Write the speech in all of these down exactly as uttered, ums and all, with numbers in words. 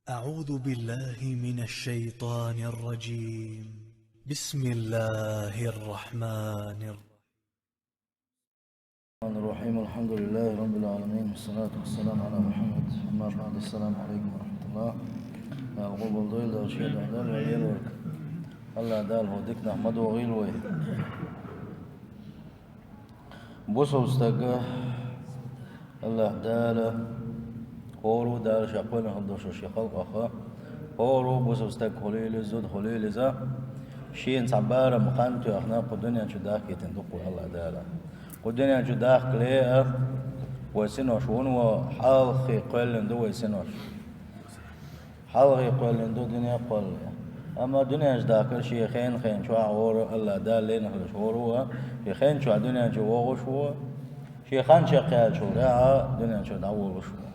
أعوذ بالله من الشيطان الرجيم. بسم الله الرحمن الرحيم. الرحمن الرحيم. الحمد لله رب العالمين. والصلاة والسلام على محمد. أما بعد. السلام عليكم ورحمة الله. Дала къобалдойла, шен духьа Дала вай лелорг. Аллах Дала хьо диканах ма дохийла вай. Бусалба стаг, Аллах Дала, хӀора Дала ша кхоьллина хила долча шен халкъах, хӀора бусалба стаг хуьлийла иза, зуда хуьлийла иза, шена цхьа барам хан тоьхна кху дуьнен чу дахкийтина ду-кх вай Аллах Дала. Кху дуьнен чу дахка ле а, вай синош вуно, хьалххе кхоьллина ду вай синош. Хьалххе кхоьллина ду дуьне кхоллале. Амма дуьнен чу дахкар шен хен-хен чохь хӀора, Аллах Дала лерина хилча хӀора ву, шен хен чохь дуьнен чу вогӀуш ву, шен хан чекхъяьллачул тӀаьхьа дуьнен чуьра дӀаволуш ву.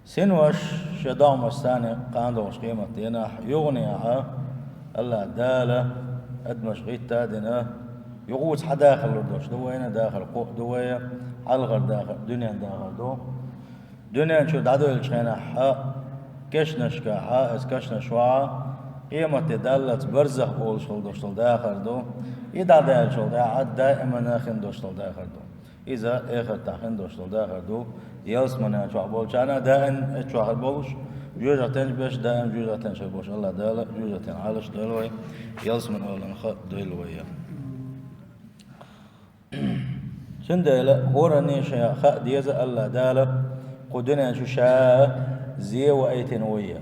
Синош шен догӀмашца кхана долчу къематдийнахь юханехьа Аллах Дала адамаш гӀитта а дина, юхуца хьан дахар лур долуш ду вайна, дахар кхоъ ду вай, хьалхара дахар дуьнен дахар ду. Дуьнен чу дӀадоьллучу хенахь кешнашкахь, иза кешнаш вахь, къематде даллалц барзах олуш хила долуш долу дахар ду. И дӀадаьллачул тӀаьхьа даимана хин долуш долу дахар ду. Иза эхартахь хин долуш долу дахар ду. Ялсамане чохь болчарна а даим эцу чохь болуш, жоьжахатин чу беш даим жоьжахатин чу болуш, Аллах Дала жоьжахатин Ӏалаш дойла вай, ялсамане оланах дойла вай. Цундела хӀоранна шен хаа деза Аллах Дала кху дуьнен чу ша зе ваийтина вай.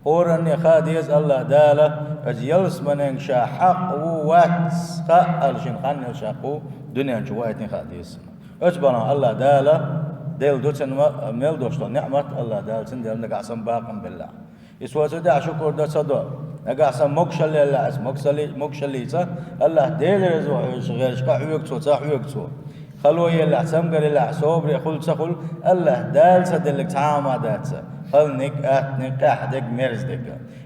ХӀоранна хаа деза Аллах Дала, оцу ялсаманенга ша хьакъ ву, вац, хаа аьлла шена хан йолуш хьакъ ву, дуьнен чу ваийтина хаа деза. Оцу балхана Аллах Дала делла ду цунна мел долуш долу неӀмат, Аллах Дала цунна делла нагахь санна бакъам беллехь. Иза цу тӀехь шукур дан ца до. Нагахь санна могушалла еллехь, иза могушаллица, Аллах Дела реза ву хьоьжуш гӀерташ, къа хьоьгу цо, ца хьоьгу цо. Хало еллехь, цамгар еллехь, собаре хуьлу, ца хуьлу, Аллах Дала ца делларг цхьа а хӀума дац. Халаниг, аттаниг, къаьхьаниг, мерзаниг.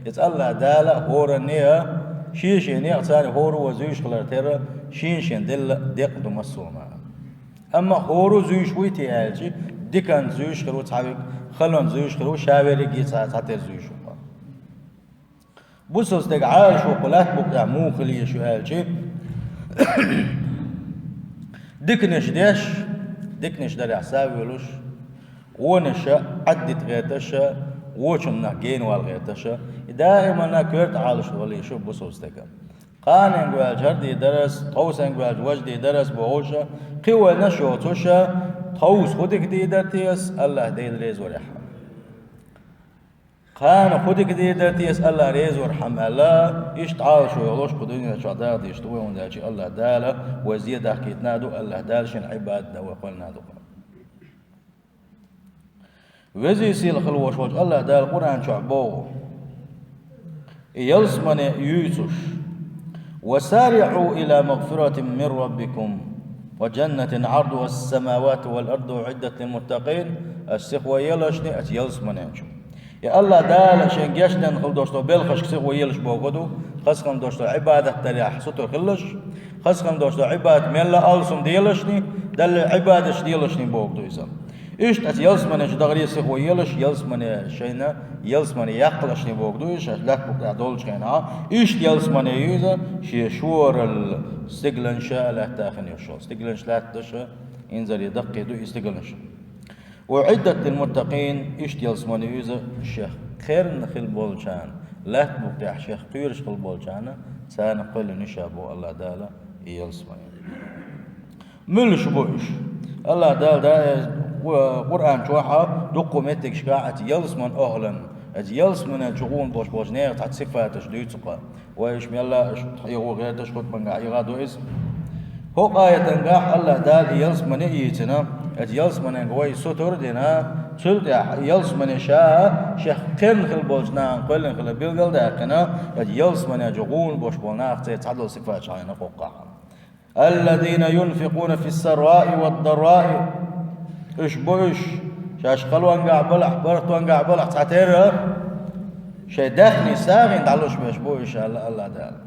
Иза Аллах Дала хӀоранна а, шен-шен некъаца хӀора вон зуьйш хилар тера, шен-шен делла декъ ду массо а хӀума. Амма хӀора зуьйш вуй те аьлча, диканна зуьйш хир ву цхьаверг, халонна зуьйш хир ву ша верриге цхьа, цхьатера зуьйш ву-кх. Бусалба стеган Ӏалашо кху лаьтта букъа тӀехь муха хила еза аьлча, диканаш деш, диканаш дарехь са а воьлуш, вонаш а Ӏаддита гӀерташ а, вочунна генавала гӀерташ а, и даимана коьрта Ӏалашо хила еза бусалба стеган. Кханенга ваьлча хӀара дийр дара ас, тховсенга ваьлча важа дийр дара ас бохуш а, кхин вайнаш йоцуш а, тховса хӀун дика дийр дара те ас, Аллах Дела реза варехь. Кхана хӀун дика дийр дара те ас, Аллах реза вархьама аьлла, иштта Ӏалашо йолуш кху дуьнен чохь даха дезаш ду вай, хӀунда аьлча Аллах Дала вай зе дахкийтина а ду, Аллах Дала шен Ӏибадатна вай кхоьллина а ду-кх. Везий сийлахь хила волуш волчу Аллах Дала Къуръан чохь боху, и ялсамане юьйцуш: «وسارعوا إلى مغفرة من ربكم وجنة عرضها السماوات والأرض أعدت للمتقين». Ас сиха вай елашний оцу ялсамане чу. И Аллах Дала шен гечдина хила долуш долу белхашка сиха вай елаш боху ду, хаза хила долуш долу Ӏибадат дарехь сутара хилалаш, хаза хила долуш долу Ӏибадат мелла а алсам делашний, Далла Ӏибадаташ делашний боху ду иза. Иштта оцу ялсамане чу дахаре сиха вай елаш, ялсамане шайна, ялсамане яккхалашний боху ду иза, шаьш лаьтта букъа тӀехь долчу хенахь, иштта ялсамане ю иза, шен шоралла стигланаш а лаьтта хин йолуш йолу. Стигланаш лаьтташ а, инзаре даккхий ду и стигланаш. «أعدت للمتقين», иштта ялсамане ю иза, шех кхерна хила болчарна, лаьтта букъа тӀехь шех кхоьруш хила болчарна, царна кхоьллина ю ша боху Аллах Дала и ялсамане. Муьлш бу уьш? Аллах Дала да, э, Къуръан чохь а дуккха меттигашкахь оцу ялсаман охьалан, оцу ялсамане чу гӀуна болуш болчу нехан цхьа сифаташ дуьйцу-кх. Вай уьш мелла а, уьш хьехо гӀерташ, хутбангахь йигӀа ду иза. ХӀокху аятангахь Аллах Дала и ялсамане а йийцина, оцу ялсаманенга вай сутара а дина, цул тӀаьхьа ялсамане ша шех кхерна хила болчу нахана кхоьллина хила билгал а даьккхина, оцу ялсамане чу гӀуна болуш болу нах церан цхьадолу сифаташ хьахийна кху къа. «الذين ينفقون في السراء والضراء». Уьш бу уьш, шаьш халонгахь балахь, паргӀатонгахь балахь цхьатерра, шайн даьхни сагӀина дӀалуш берш бу уьш, аьлла Аллах Дала.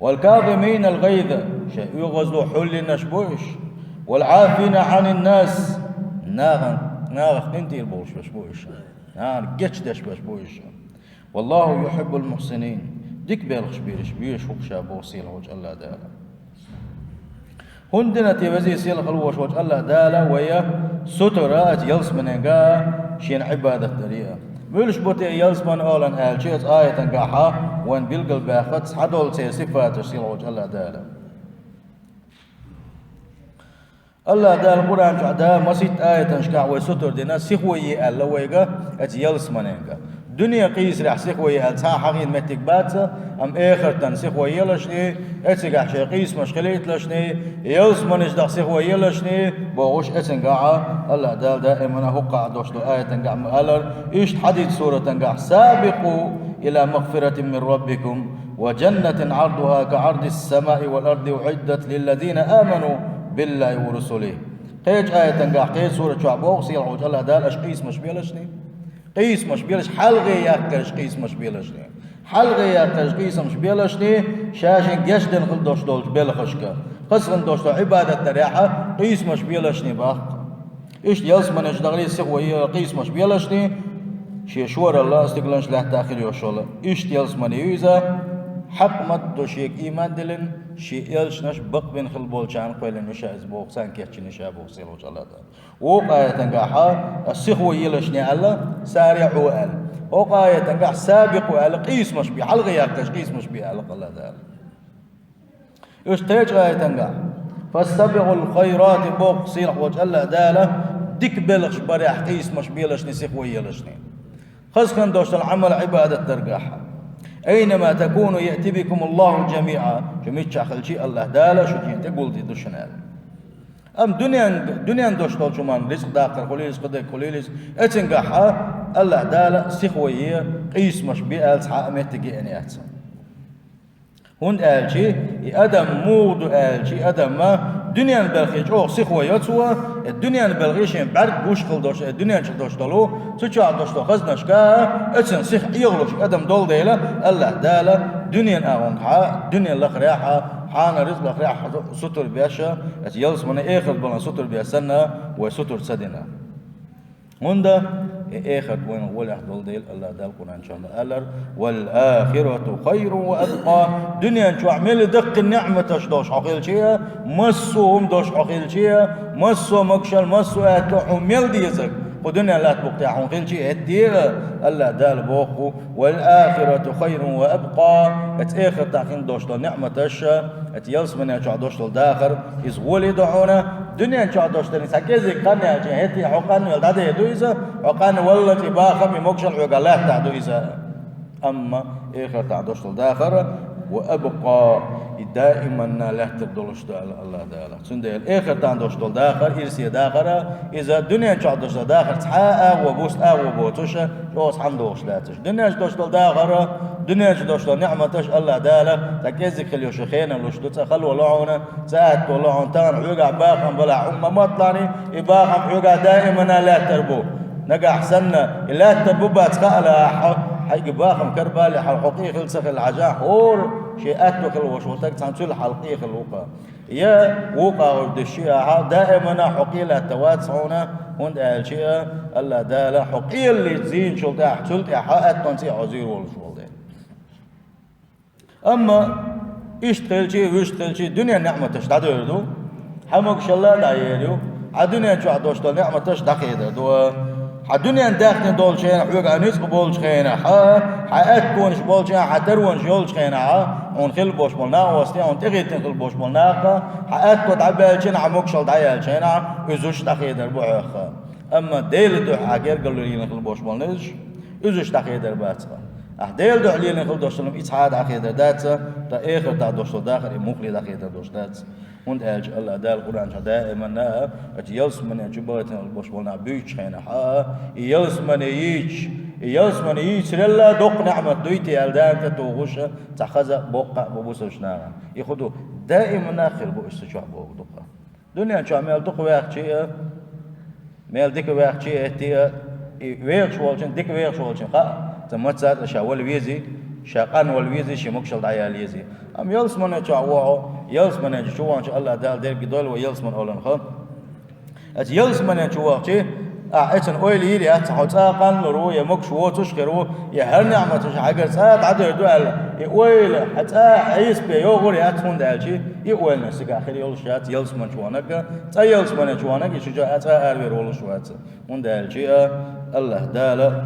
«والكاظمين الغيظ», шайн оьгӀазло хьулйинарш бу уьш. «والعافين عن الناس», нахана нахах къинтӀера болуш берш бу уьш. Нахана гечдеш берш бу уьш. «Валлаху юхиббул мухсинин». Дика белхаш бийраш бу уьш, хӀокху ша боху сийлахьчу АллахӀ Дала. ХӀунда дина те везий сийлахь хила волуш волчу АллахӀ Дала вай сутара оцу ялсаманенга шена Ӏибадат даре а? Муьлш бу те ялсаман олан аьлча, оцу аятангахьа вайн билгалбаьххац хьадолу церан сифаташ сийлахьчу АллахӀ Дала. АллахӀ Дала Къуръан чохь да маситта аятанашкахь вай сутара дина, сихо е аьлла вайга оцу ялсаманенга. Дуьне къийсарехь сихо е аьлла цхьа а хьахийна меттиг бац, амма эхартан сихо елашний, эцигахь шайн къийсамаш хилийталашний, ялсаманаш дахь сихо елашний, бохуш эцангахьа АллахӀ Дала даимана хӀокхахь долуш долу аятангахь ма-аллара, иштта хьадид суратангахь: «Сабикъу ила магфиратин мин раббикум ва джаннатин Ӏардуха ка Ӏардис самаи вал арди уӀиддат лиллазина аману биллахи ва русулихи». Кхечу аятангахь, кхечу сура чохь боху сийлахьчу АллахӀ Дала аша къийсамаш белашний. Къийсамаш белаш, хьалхе яккхарш къийсамаш белашний. Хьалхе яккхарш къийсамаш белашний, ша шен гечдина хила долуш долчу белхашка. Хазахана долуш долу Ӏибадат дарехьа къийсамаш белашний баккха. Иштта ялсаманеш дахаре сихо е къийсамаш белашний, шен шоралла стигланаш лаьттахь хир йолуш йолу. Иштта ялсамане ю иза, хьакъ ма-дду шега ийман диллина, шен элчанаш бакъбина хила болчарна кхоьллина ю ша иза боху, царна кечйина ю ша боху сийлахьчу АллахӀ Дала. Вукху аятангахьа сихо елашний аьлла, сариӀу аьлла. ХӀокху аятангахь сабикъу аьлла, къийсамаш бе, хьалхе яккхарш къийсамаш бе аьлла АллахӀ Дала. Уьш кхечу аятангахь: «Фастабикъул хайрати», боху сийлахь волчу АллахӀ Дала, дика белхаш барехь къийсамаш белашний, сихо елашний. Хазахана долуш долу Ӏамал-Ӏибадат даргахь. «Айнама такуну яъти бикумуллаху джамиӀа». Шу миччахь хилчий АллахӀ Дала шу шена тӀе гулдийр ду шуна аьлла. Амма дуьнен, дуьнен долуш долчу хӀуманна, рицкъ даккхар хуьлийла иза, кхидерг хуьлийла иза, эцангахьа АллахӀ Дала сихо е, къийсамаш бе аьлла цхьа а меттиг еана яц. ХӀунда аьлча и адам муха ду аьлча, и адам дуьненан белхе чӀогӀа сихо йо цо, и дуьненан белхе шен бӀаьрг гуш хила долуш, и дуьнен чу долуш долу, цу чохь долуш долу хазнашка, оьцун сиха Ӏехалуш адам долу дела, АллахӀ Дала дуьненан агӀонгахьа, дуьненан лахарехьа, хьанан рицкъ лахарехьа сутур беш, оцу ялсамане, эхарт балан сутур беш санна, вай сутур ца дина. ХӀунда и эхарт вайна гӀолехь долу дела АллахӀ Дала Къуръан чохь ма-аллара: «Вал ахирату хайрун ва абкъа». Дуьнен чохь мел даккхий неӀматаш долуш хьо хилча а, массо а хӀума долуш хьо хилча а, массо а могушалла, массо а аьтто хьуна мел дезарг, кху дуьнен лаьтта букъ тӀехь хьуна хилча а, хӀетте а, АллахӀ Дала боху: «Вал ахирату хайрун ва абкъа». Оцу эхартахь хин долуш долу неӀматаш, оцу ялсамане чохь долуш долу дахар, иза гӀоле ду хьуна, дуьнен чохь долуш долу цхьа кӀезиг хан яьлча, хӀетте хьо къанвелла дӀадер ду иза, хьо къанваллалц и бахам, и могушалла хьоьга лаьттахь ду иза. Амма эхартахь долуш долу дахар, ва абкъа, и даиманна лаьттар долуш ду аьлла АллахӀ Дала. Цундела эхартахь долуш долу дахар, ирсе дахар, иза дуьнен чохь долуш долу дахар цхьа а агӀо, буста агӀо боцуш, чӀогӀа цхьаьна догӀуш лаьцаш. Дуьнен чохь долуш долу дахар, дуьнен чохь долуш долу неӀматаш АллахӀ Дала цхьа кӀеззиг хила йолуш хенан луш ду, цкъа хало ло хьуна, цкъа аьтто ло хьуна, тахана хьоьгахь бахам балахь хӀума ма мотталахь, и бахам хьоьгахь даимана лаьттар бу. Нагахь санна, и лаьттар бу бац хаалахь, хьайга бахам карабалехь, хьо къехила ца хила хьажахь, хӀора шен аьтто хила волуш волу стаг цхьана цуьлла хьалха къехила ву-кха. Я вукху агӀор деш шиъ ахьа, даимана хьо къелатта вац хьуна, хӀунда аьлча а АллахӀ Дала хьо къелаллица зийначул тӀаьхьа, цул тӀаьхьа аьттон цӀе хьо зийр волуш волу дела. Амма иштта хилчий, вуьшта хилчий, дуьнен неӀматаш дӀадер ду, хьан могушалла а дӀаер ю, хьан дуьнен чохь долуш долу неӀматаш дӀахедар ду. Хьан дуьнен даьхни долчу хенахь, хьоьга хьан ницкъ болчу хенахь, хьан аьттонаш болчу хенахь, хьан таронаш йолчу хенахь, хьуна хила болуш болу накъостий, хьуна тӀехӀиттина хила болуш болу нах, хьан аьтто дӀабаьлча хенахь, хьан могушалла дӀаяьлча хенахь, уьш дӀахедар бу хьоьха. Амма Делан дуьхьа хьан гергарло лелийна хила болуш болу низаш, уьш дӀахедар бац хьан. Ахь Делан дуьхьа лелийна хила долуш долу, и цхьа а дӀахедар дац, ткъа эхартахь долуш долу дахар, и муххале дӀахедар долуш дац. ХӀунда аьлча АллахӀ Дала Къуръан чохь даиманна а, оцу ялсамане чу бахийтина болуш болу нах буьйцучу хенахь а, и ялсамане йийцуш, и ялсамане йийцарелла доккха неӀмат дуй те аьлла, Дала тӀетухуш цхьа хаза а, боккха а бу бусалбачу нахана. И хӀун ду, даиманна а хир бу уьш цу чохь бохург ду-кха. Дуьнен чохь мел дукха ваьхчий а, мел дика ваьхчий а, хӀетте а, и вехаш волчун, дика вехаш волчун хаьа, цхьа маца а ша вала везий, ша къанвала везий, шен могушалла дӀаяла езий. Амма ялсамане чохь ву хьо, ялсамане чу вахча АллахӀ Дала дерриге дойла вай ялсамане оланхо. Оцу ялсамане чу вахча, Ахьа эцна ойла йийр яц, хьо цӀа къанлур ву, я могуш воцуш хир ву, я хӀара ниӀматаш хьайгара цӀа дӀадер ду аьлла, и ойла хьан цӀа Ӏийса бен йогӀур яц, хӀунда аьлча и ойланаш цигахь хир йолуш яц, ялсаманчу ваханарг, цкъа ялсаманчу ваханарг и шу чу цӀа аравер волуш вац. ХӀунда аьлча а АллахӀ Дала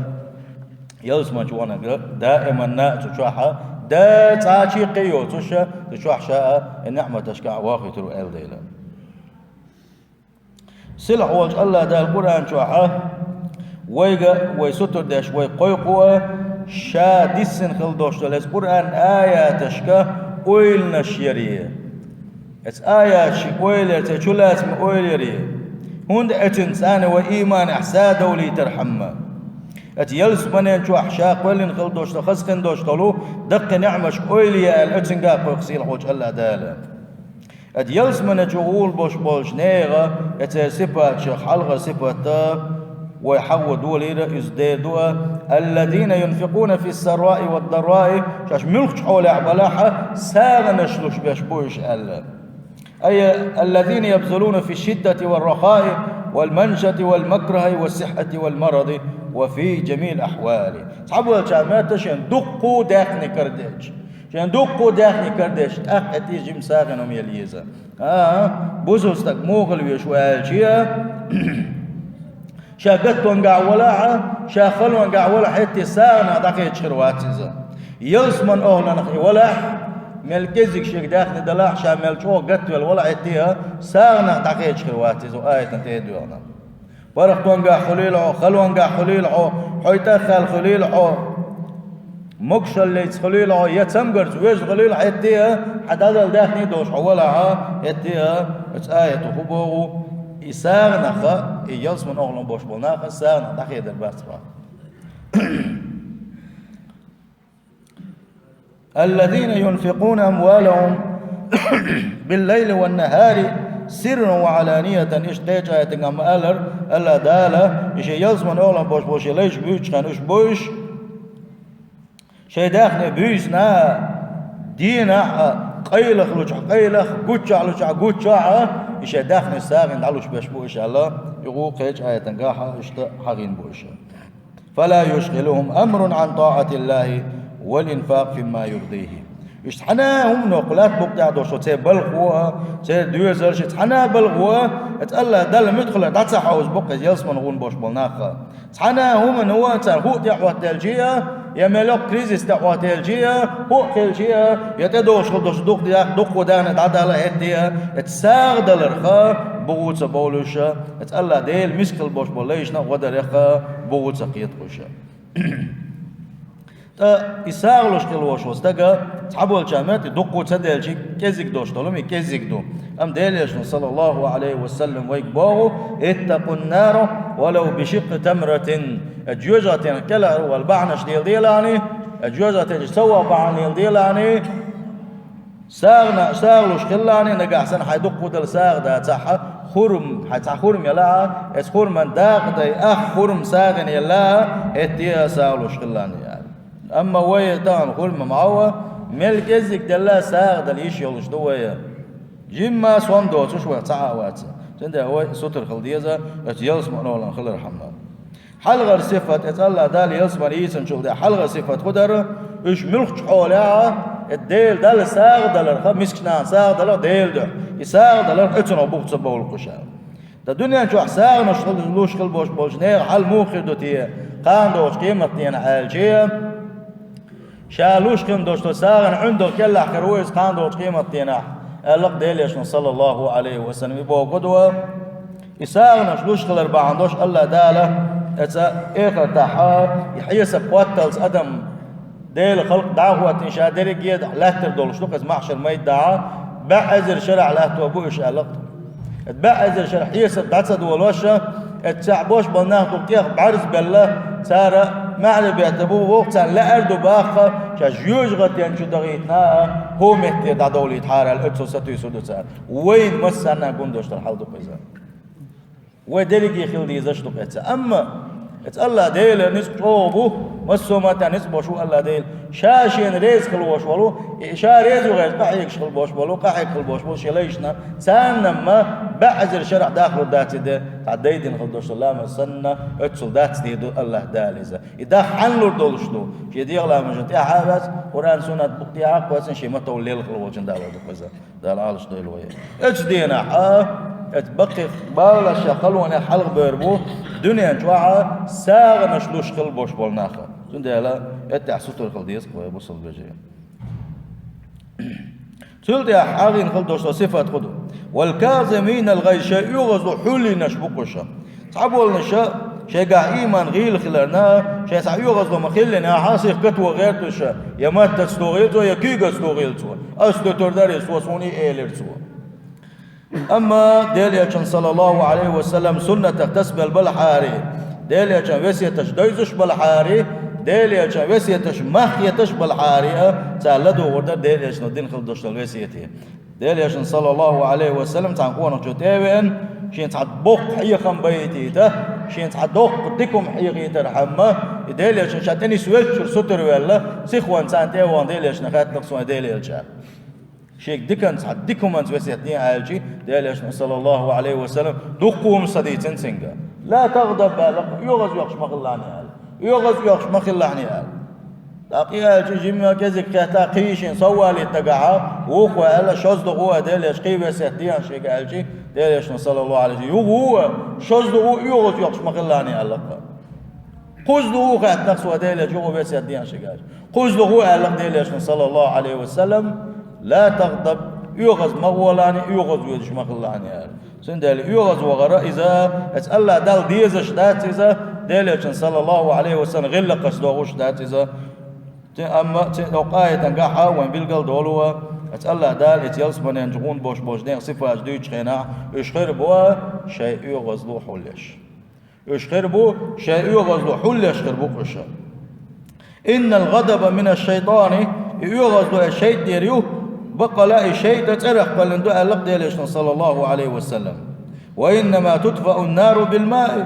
ялсаманчу ваханарг даиман а цу чохь а, да цхьа а чаккхе йоцуш, цу чохь ша а и ниӀматашкахь вохуьйтур ву аьлла дела. Сийлахь волчу АллахӀ Дала Къуръан чохь а вайга, вай сутара деш, вай кхойкхо а, ша диссина хила долуш долу эцу Къуръан аяташка ойланаш яре. Эцу аяташка ойла яре, церан чулацаме ойла яре. ХӀунда эцуьнца царна вай ийманехь са довлийтархьама. Эцу ялсаманен чохь ша кхоьллина хила долуш долу, хаза хин долуш долу даккхий ниӀмашка ойла е аьлла, эцуьнга а кхойкху сийлахь волчу АллахӀ Дала. Ада ялсамане чу гӀур болуш болчу нехан, я церан сипаташах хьалхара сипат а, вай хьахо долийра, иза дер ду а: «Аллазина юнфикуна фиссарраи ваддарраи», шаьш муьлххачу хьолехь балахь а, сагӀанаш луш беш бу уьш аьлла. Ай, «аллазина ябзулуна фишшиддати варрахаи, валманшати валмакрахи, вассиххьати валмаради, ва фи жамиъил ахьвали». Цхьаболчара моьтту шен дуккха а даьхни карадечу. Шен дуккха а даьхни карадеш, тӀаккха тӀе жима сагӀина хӀума яла еза. ХӀан-хӀа, бусалба стаг муха хила везаш ву аьлча, ша гаттонгахь валахь а, ша халонгахь валахь а, хӀетте сагӀанах дӀакхеташ хир вац иза. Ялсаман охӀланах и валахь, мел кӀезиг шега даьхни далахь а, ша мел чӀогӀа гатвелла валахь а, хӀетте а сагӀанах дӀакхеташ хир вац иза, аятан тӀе а доьгӀна. ПаргӀатонгахь хуьлийла хьо, халонгахь хуьлийла хьо, хьо тӀеххьал хуьлийла хьо, могушаллица хуьлийла хьо, я цамгарца веза хуьлийла хьо, хӀетте а, хьан дӀадала даьхни а долуш хьо валахь а, хӀетте а, оцу аято хӀун боху, и сагӀанах, и ялсаман охӀлан болуш болу нах а сагӀанах дӀахедар бац боху. «Аллазина юнфикуна амвалахум биллайли ваннахари сирран ва аланиятан», иштта кхечу аятангахь ма-аллара, АллахӀ Дала, и шен ялсаман охӀлан болуш болу шен лайш буьйцучу хенахь уьш буьйцуш, шайн даьхни буьйсина а, дийнахь а, къайлаха лучохь къайлаха, гуччохь лучохь гуччохь а, и шайн даьхни сагӀина дӀалуш беш бу уьш аьлла, юха кхечу аятангахь а иштта хьахийна бу уьш. «Фала юшгӀилухум амрун ан тӀаӀатиллахи вал инфакъ фима юрдихи». Иштта цхьана а хӀумано кху лаьтта букъа тӀехь долуш церан балхо а, церан доьзалш а, цхьана а балхо а, эцу АллахӀ Далла муьтӀахь хилар дӀа ца хьовза бу-кх иза ялсамане гӀур болуш болу нах а. Цхьана а хӀумано царна хӀуъа тӀе а хӀоттаделча а, я мел йоккха кризис тӀе а хӀоттаделча а, хӀуъа хилча а, я тӀедогӀуш хила долуш дукха да-, дуккха а даьхни дӀадала а, хӀетте а, эцу сагӀа даларх буху ца бовлуш а, эцу АллахӀ Дела миска хила болуш болу лайшна а гӀо дарех буху ца кхетахуш а. ТӀаккха и сагӀа луш хила волуш волу стага цхьаболчара моьтту, и дуккха а ца делча, кӀезиг долуш долу хӀума, и кӀезиг ду. Амма Делан Элчано, саллаллаху Ӏалайхи ва саллам, вайга боху: «Иттакъун нара валав бишикъкъи тамратин». Э, жоьжахатин кӀелхьара вала бахьанаш леладелахьа, э, жоьжахатин чу ца ваха бахьана леладелахьа, сагӀана, сагӀа луш хилалахьа, нагахь санна хьайн дуккха а дала сагӀа дацахь, хурма, хьайн цхьа хурма ялахь, эцу хурман дакъа дай ах хурма сагӀина елла, хӀетте а сагӀа луш хилалахьа аьлла. Амма вай тахана хурма ма-ван, мел кӀеззиг делла сагӀа дала йиш йолуш ду вай. Жимма сом доцуш вай цхьа а вац. Цундела вай сутара хила деза, оцу ялсамане охӀлан хилархьама. Хьалхара сифат, эцу АллахӀ Дала ялсамане йийцинчул тӀаьхьа хьалхара сифат хӀун дара? Уьш муьлххачу хьолехь а, эцу Дела Далла сагӀа даларх, мискачу нахана сагӀа даларх Делан дуьхьа, и сагӀа даларх оьцунах буху ца бовлу-кх уьш аьлла. Ткъа дуьнен чохь сагӀанаш луш хила болуш болчу нехан хьал муха хир ду те, кхана догӀучу къематдийнахь аьлча, ша луш хила долуш долу сагӀина ӀиндагӀа кӀелахь хир ву иза кхана догӀучу къематдийнахь, аьлла-кх Делан Элчано, саллаллаху Ӏалайхи ва саллам, и боху ду. И сагӀанаш луш хилар бахьана долуш АллахӀ Дала эцу эхартахь, и хьесап хӀотталц адам Делан халкъ дӀа а хӀоттийна, ша дерриге а лаьттар долуш ду-кх иза маьхьшар майданахь, бӀе эзар шарахь латто бу уьш аьлла-кх. Эцу бӀе эзар шарахь хьесап дӀа ца долош, эцу цхьаъ бош болу нах ду-кх тӀех бӀаьрзабелла, цара маьхьарий бетта бу, вовшах царна лаьар ду баккха, ша жоьжахатин чу дахийтина а, хӀокху метте дӀадовлийтахьара аьлла, оццул сатуьйсур ду цара. Вайна массарна а гун долуш дара хьал ду-кх иза. Вай дерриге хила дезаш ду-кх эцу. Амма эцу АллахӀ Делан ницкъ чӀогӀа бу, Массо а маттехь ницкъ болуш ву АллахӀ Дела. Ша шена реза хила волуш волу, и ша реза ву гӀерта къахьегаш хила болуш болу, къахьега хила болуш болу шен лайшна, царна ма баьӀазира шарахь дахлур дац и де, цхьа дайдина хила долуш долу ламаз санна, оццул дац дийр ду АллахӀ Дала иза. И даха хьанна лур долуш ду? Шен дегӀан ламазна тӀаьхьа а вац, Къуръан, суннат букъ тӀехьа а кхоьссина, шен ма товла лелла хила волчун Дала ду иза. Дала Ӏалаш дойла вай. Оцу денахь а, оцу баккхих баланаш ша халонех хьалха бевр бу, дуьнен чохь а сагӀанаш луш хила болуш болу нах. Цундела, оцу тӀехь сутара хила деза вай, бусалба вежарий. Цул тӀаьхьа хьагӀийна хила долуш долу сифат хӀун ду? «Вал казиминал гӀайз», шайн оьгӀазло хьулйинарш бу кхуьш. Цхьаболуш шайгахь ийман гӀийла хиларна, шайн цхьа оьгӀазло ма-хиллинехь, сиха катоха гӀерта уьш, я маттаца тухийла цо, я куьйгаца тухийла цо. Ас дуьтур дара иза, со суна и элира цо. Амма Делан Элчан, саллаллаху Ӏалайхи ва саллам, суннатах тасбелла балахьара, Делан Элчан весеташ дойзуш балахьара, Делан Элчан весеташ мах хеташ балахьара, цара ладугӀур дара Делан Элчано дина хила долуш долу весете. Делан Элчано, саллаллаху Ӏалайхи ва саллам, цхьана къонахчо тӀе а веана, шен цхьа боккха хьехам байтийта, шен цхьа доккха дика хӀума хьехийтархьама, и Делан Элчано ша тӀе нисвеллачуьра сутара ваьлла, сихонца царна тӀе а вахана Делан Элчане хаьттина, суна Делан Элча. Шега диканца, цхьа дика хӀуманца весет де аьлча, Делан Элчано, саллаллаху Ӏалайхи ва саллам, дуккха хӀума ца дийцина цуьнга. «Ла тагӀдаб», аьлла, оьгӀаз оьхуш ма хилла аьлла. ОьгӀаз оьхуш ма хилла аьлла. ТӀаккха и аьлча, жимма кӀезиг кхетта, кхин шен сов валийта дагахь, вукхо аьлла, шозлагӀа ву а Делан Элча, кхин весет де шега аьлча, Делан Элчано, саллаллаху Ӏалайхи ва саллам, юха ву а, шозлагӀа ву, оьгӀаз оьхуш ма хилла аьлла. КхозлагӀа ву хаьттина суна Делан Элча, юха весет де шега аьлча. КхозлагӀа ву аьлла Делан Элчано, саллаллаху Ӏалайхи ва саллам, «Ла тагӀдаб», оьгӀаз ма гӀолахь, оьгӀаз оьхуш ма хилла аьлла. Цундела оьгӀаз вахара иза, оцу АллахӀ Далла дезаш дац иза, Делан Элчан, саллаллаху Ӏалайхи ва саллам, гӀиллакхаш дохуш дац иза. Ци-, амма ци-, оцу аятан гахь вайн билгал долу, оцу АллахӀ Дала оцу ялсаманен чу гӀуна болуш болчу нехан сифаташ дуьйцучу хенахь, уьш хир бу шайн оьгӀазло хьулъеш. Уьш хир бу, шайн оьгӀазло хьулъеш хир бу уьш. «Иннал гӀадаба минаш шайтани», и оьгӀазло шайтӀанера ю, баккъала и шайтӀа цӀерах кхоьллина ду аьлла Делан Элчано, саллаллаху Ӏалайхи ва саллам. «Ва иннама тутфаун нару бил маи».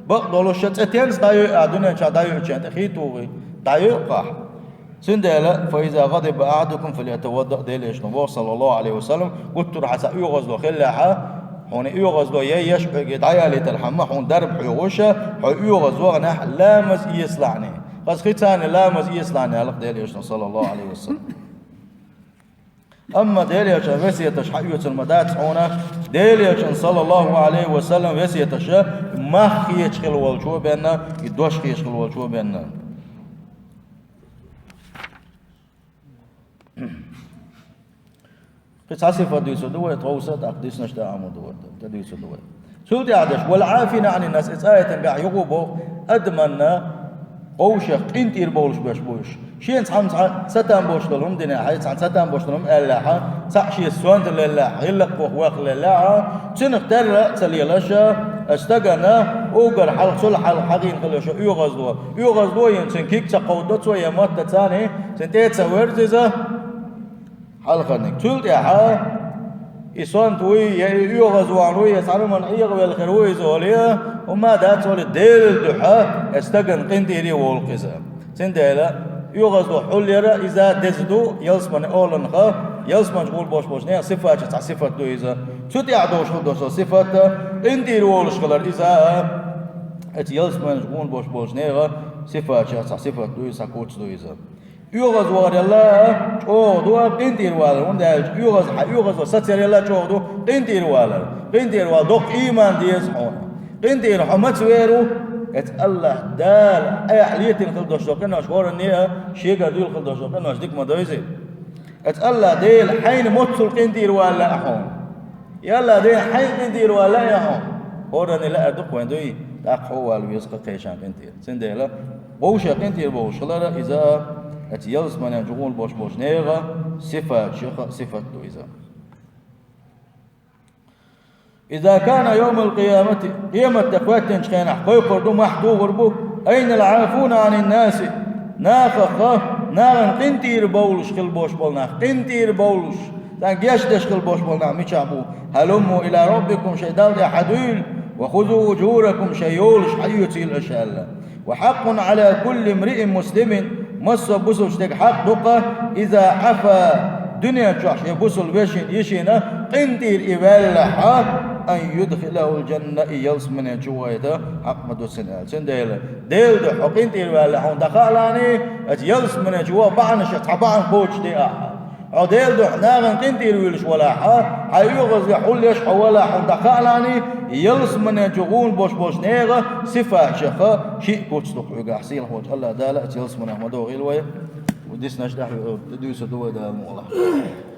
Бакъдолуш цӀе тенца дӀайоьу, а дуьнен чохь дӀайоьучу тӀе хи тухий, дӀайоьу-кх ахь. Цундела, «Фа иза гӀадиба ахьадукум фалятавадда», Делан Элчано боху, саллаллаху Ӏалайхи ва саллам, гуттар а хьан цхьа оьгӀазло хиллехь, хьуна оьгӀазло яйъеш, хьоьга дӀаялийтархьама, хьуна дарба хьоьхуш, хьо оьгӀаз ваханехь ламаз эцалахьний. Хаза хи царна ламаз эцалахьний, аьлла Делан Элчано, саллаллаху Ӏалайхи ва саллам. Амма Делан Элчан весеташ хьаоьцур ма дац хьуна, Делан Элчан, саллаллаху Ӏалайхи ва саллам, весеташ мах хеташ хила волчо бен, и дош хеташ хила волчо бен. Кхин цхьа сифат дуьйцур ду вай, тховса, тӀаккха диснаш тӀе а ма ду вай, тӀе дуьйцур ду вай. Цул тӀаьхьа деш, «Вал Ӏафина Ӏанин нас», и цхьа аятан гахь юха а боху, адаманна вовшех къинтӀера бовлуш беш бу уьш. Шена цхьамма цхьа сатам болуш долу хӀума динехь, хьай цхьана сатам болуш долу хӀума аьллехь, цхьаъ шеца сонта леллехь, гӀиллакх ваха ваха леллехь, цуьнах терра а ца лелаш, стагана уггар хьалха, цул хьалха хьагӀийна хила йиш йолу оьгӀазло. ОьгӀазло йина цуьнан киг ца кховдадо цо, я матта царний, цуьнан тӀе а ца верза иза. Хьалхарниг. Цул тӀаьхьа и сонта вуй, я и оьгӀаз вахана вуй, я цхьана хӀуманна Ӏехавелла хир ву иза олий, хӀумма а дац олий, Делан дуьхьа, и стагана къинтӀера а волу-кх иза. Цундела оьгӀазло хьулъяра иза деза ду, ялсамане оланха, ялсамане чу гӀур болуш болчу нехан сифатех цхьа сифат ду иза. Цу тӀехь долуш хила долу сифат, къинтӀера волуш хилар иза, оцу ялсамане чу гӀур болуш болчу нехан сифатех цхьа сифат ду иза, цхьа куц ду иза. ОьгӀаз вахарелла чӀогӀа ду къинтӀера валар, хӀунда аьлча оьгӀаз, хьан оьгӀазло сацарелла чӀогӀа ду къинтӀера валар. КъинтӀера вала доккха ийман деза хьуна. КъинтӀера хьо маца вер ву? Эцу АллахӀ Дала айхьа летийна хила долуш долу къинош хӀоранне а, шегара дуьйла хила долуш долу къинош дика ма дойзий. Эцу АллахӀ Дела хьайна моццул къинтӀера вала лаьа хьуна. И АллахӀ Дела хьайна къинтӀера вала лаьа хьуна. ХӀоранне лаьар ду-кх вайн дуй, тӀаккха хьо вала веза-кх кхечан къинтӀера. Цундела вовшех къинтӀера бовлуш хилар иза, эцу ялсаманен чу гӀур болуш болчу нехан сифатех сифат ду иза. «Иза кана йовмал къиямати», къематде кхоьттинчу хенахь кхойкхур ду, мохь тухур бу, «айнал Ӏафуна Ӏанин наси», нахах, нахана къинтӀера бовлуш хила болуш болу нах, къинтӀера бовлуш, царна гечдеш хила болуш болу нах мичахь бу? «Хьалумму ила роббикум», шайн Далла тӀе хьадуьйла, «ва хузу ужуракум», шайн йолаш хьаоьцийла аша аьлла. حق على كل امرئ مسلم, массо а бусалба стеган хьакъ ду-кх, إذا عفا, дуьнен чохь шен бусалба вешина, йишина къинтӀера и ваьллехь, أن يدخله الجنة, и ялсамане чу вохийта хьакъ ма ду цунна аьлла. Цундела, Делан дуьхьа хьо къинтӀера ваьллехь, хьуна дӀа хаалахь, аса ялсамане чу ваха бахьанаш, цхьа бахьана кхочушде ахьа. Хьо Делан дуьхьа нахана къинтӀера вуьйлуш валахь, хьайн оьгӀазлехь хьулъеш хьо валахь, хьуна дӀа хаалахь, ялсамане чу гӀуна болуш болчу нехан сифатех шиъ куц ду-кх хьоьгахь. Сийлахь волчу АллахӀ Дала аса ялсаманехь ма дохийла вай. Дисинарш тӀехь дуьйцур ду вай, Дала мукъ лахь.